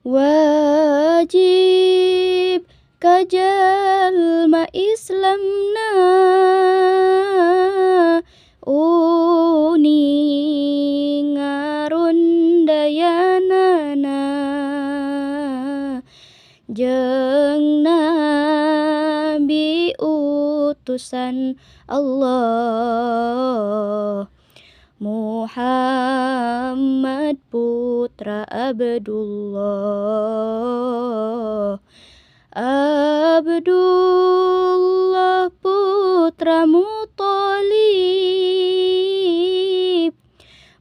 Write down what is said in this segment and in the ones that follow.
Wajib ka jalma Islamna uning ngarundayanana jeung nabi utusan Allah Muhammad putra Abdullah. Abdullah putra Muthalib,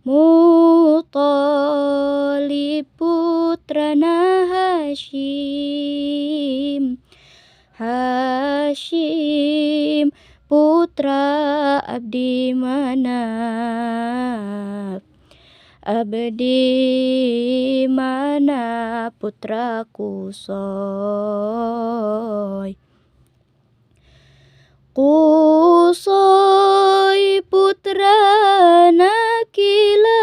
Muthalib putrana Hasyim, Hasyim putra Abdi Manaf, Abdi Manaf putra Qusay, Qusay putrana Kilab,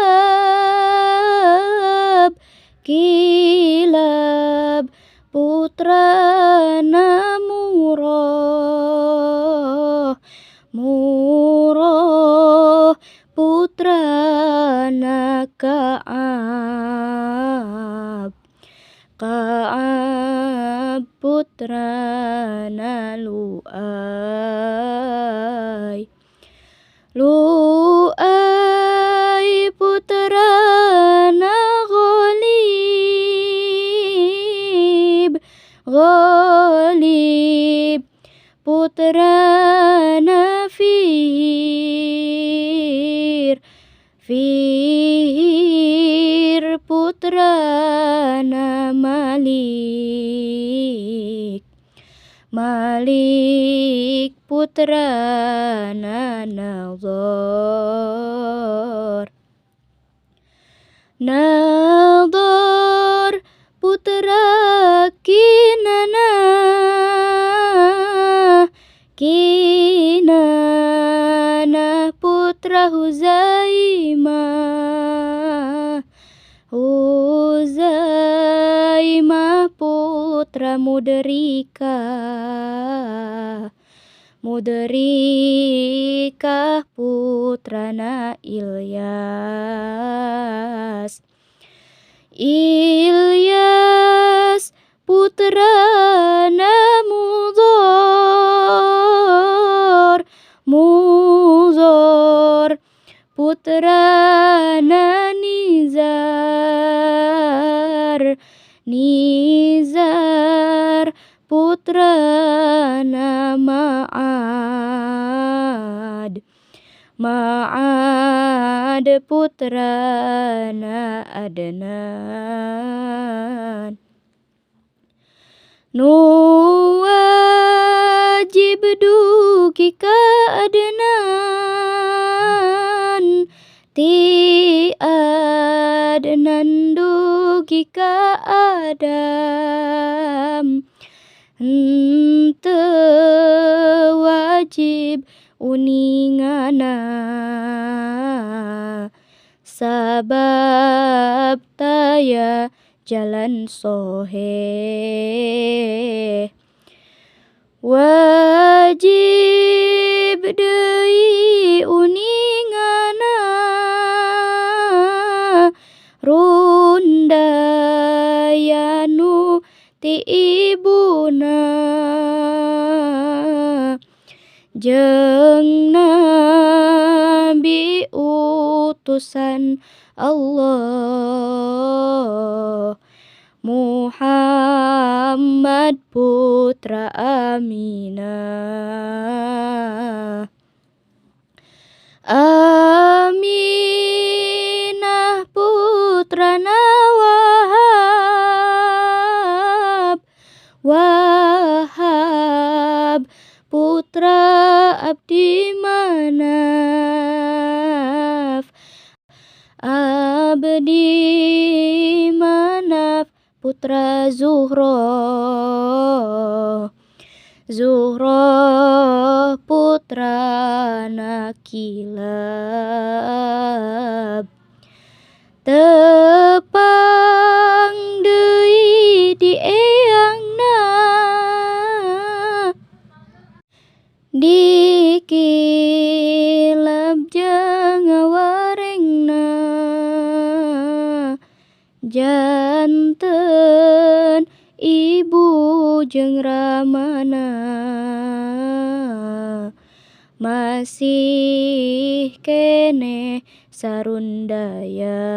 Kilab putrana Murrah, Murrah putrana Ka'ab, Ka'ab putrana Lu'ay, Lu'ay putrana Ghalib, Ghalib putrana Fihr, Fihr putrana Malik, Malik putrana Nadhar, Nadhar putra Kinanah, Kinanah putra Huzaimah, Huzaimah putra Mudrikah, Mudrikah putrana Ilyas, Ilyas putrana Mudhar, Mudhar putrana Nizar, Nizar putrana Ma'ad, Ma'ad putrana Adnan. Nu wajib dugi ka Adnan, ti Adnan dugi ka Adam, henteu wajib uningana sabab taya jalan soheh. Wajib deui uningana rundayanu ti ibuna jeung nabi utusan Allah Muhammad putra Aminah. Aminah putrana Wahab, Wahab putra Abdi Manaf, Abdi Manaf putra Zuhroh, Zuhroh putrana Kilab. Tepang deui Dikilap jeung ngawarengna janten ibu jeung ramana. Masih keneh sarundaya.